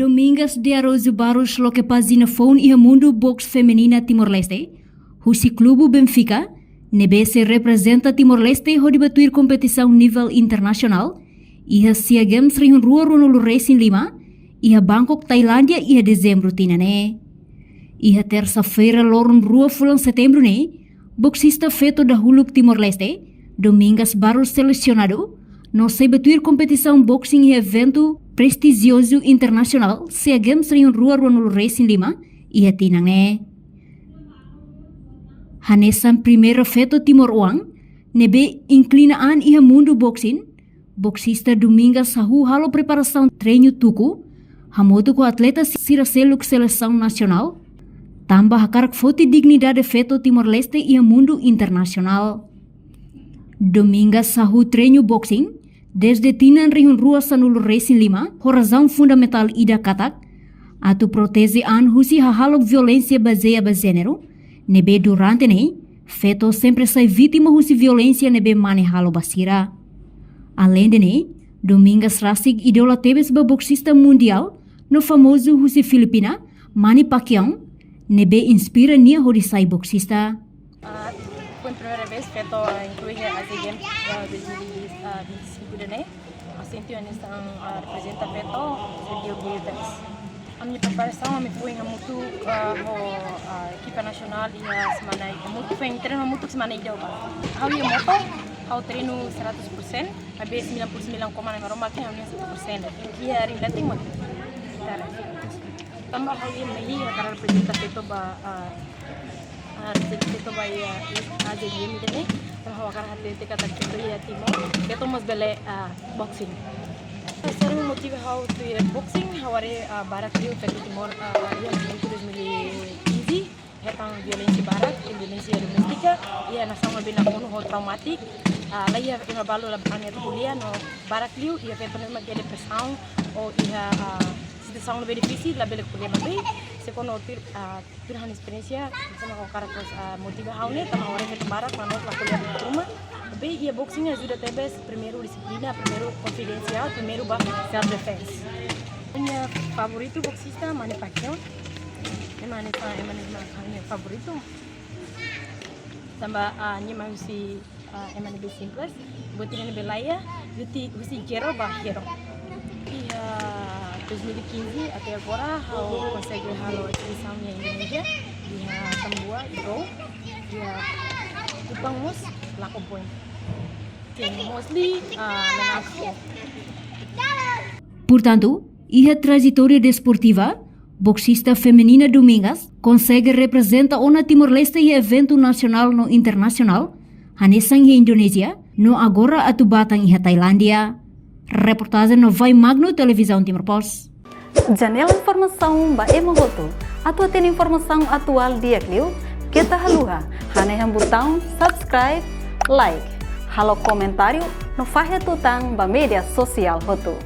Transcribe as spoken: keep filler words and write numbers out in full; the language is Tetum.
Domingas de Araújo Barros loke pájina foun iha mundu boxe feminina Timor-Leste, husi klubu Benfica, ne'ebé sei reprezenta Timor-Leste hodi ba tuir kompetisaun nivel internasionál iha SEA Games rihun rua ruanulu resin lima, iha Bangkok, Tailándia, iha Dezembru tinan ne'e. Iha tersa-feira, loron rua fulan Setembru ne'e, boksista feto dahuluk Timor-Leste, Domingas Barros, selesionadu no sei ba tuir kompetisaun boxing iha eventu prestijiozu internasionál SEA Games rihun rua ruanulu resin lima, iha tinan ne'e. Hanesan primeira feto timoroan ne'ebé inklina an iha mundu boxing, boksista Domingas hahú halo preparasaun treinu tuku hamutuk ho atleta sira seluk selesaun nasionál, tanba hakarak foti dignidade feto Timor-Leste iha mundu internasionál. Domingas hahú treinu boxing dezde tinan rihun rua sanulu resin lima, ho razaun fundamentál ida katak atu proteje an husi hahalok violénsia bazeia ba jéneru, ne'ebé durante ne'e feto sempre sai vítima husi violénsia ne'ebé mane halo ba sira. Aleinde ne'e, Domingas rasik idola tebes ba boksista mundiál no famozu husi Filipina, Manny Pacquiao, ne'ebé inspira nia hodi sai boksista. Ah, foi a primeira vez feto, ah, inklui iha Asian Games, ah, dois mil e vinte e cinco ida-ne'e. Ha'u sente hanesan, ah, reprezenta feto, sente orgullu tebes. Ami-nia preparasaun, ami foin hamutuk, ah, ho, ah, ekipa nasionál iha semana ida, hamutuk, foin treinu hamutuk semana ida ba. Ha'u iha moto, ha'u treinu seratus persen, maibé sembilan puluh sembilan koma lima roma ke ha'u-nia satu persen. Iha ring dating mot. Tara. Tanba ha'u iha mehi, ha'u hakarak reprezenta feto ba, ah, ah, reprezenta feto ba iha, ah, Asian Games ida-ne'e. Tanba ha'u hakarak hatete katak feto iha Timor, feto mós bele, ah, boxing. Saida mak motiva ha'u tuir boxing, ha'u haree, ah, barak liu feto Timor, ah, iha momentu dois mil e quinze, hetan violénsia barak, violénsia doméstika, iha nasaun ne'ebé nakonu ho traumátiku, ah, laiha ema balu la bele atu ko'alia no barak liu iha feto ne'ebé iha depresaun ou iha, ah, situasaun ne'ebé difisil, labele ko'alia maibé, se kuandu tuir, ah, tuir ha'u-nia esperiénsia, sama ho karakter, ah, motiva ha'u ne'e, tanba ha'u haree feto barak, mano la ko'alia tuir ruma, maibé iha boxing ajuda tebes, primeiru dixiplina, primeiru konfidensiál, primeiru ba self defense. Ha'u-nia favoritu boksista Manny Pacquiao. Ema ne'e, ema ne'e mak ha'u-nia favoritu. Tanba, ah, nia mak husi, ah, ema ne'ebé simples, buat ida ne'ebé laiha, husi, husi zero ba hero. Iha dois mil e quinze até agora, ha'u konsege halo exibisaun iha Indonézia, iha Tambua, Ipoh, iha Kupang mós, lakon poin. Sim, mostly, ah, menang. Portantu, iha trajetória desportiva, boksista feminina Domingas konsege reprezenta ona Timor-Leste iha eventu nasionál no internasionál, hanesan iha Indonézia, no agora atu ba tan iha Tailándia. Reportajen Novai Magno, Televizaun Timor Post. Janela informasaun ba ema hotu. Atu hatene informasaun atuál di'ak liu, keta haluha hanehan butaun subscribe, like, halo komentáriu no fahe tutan ba média sosiál hotu.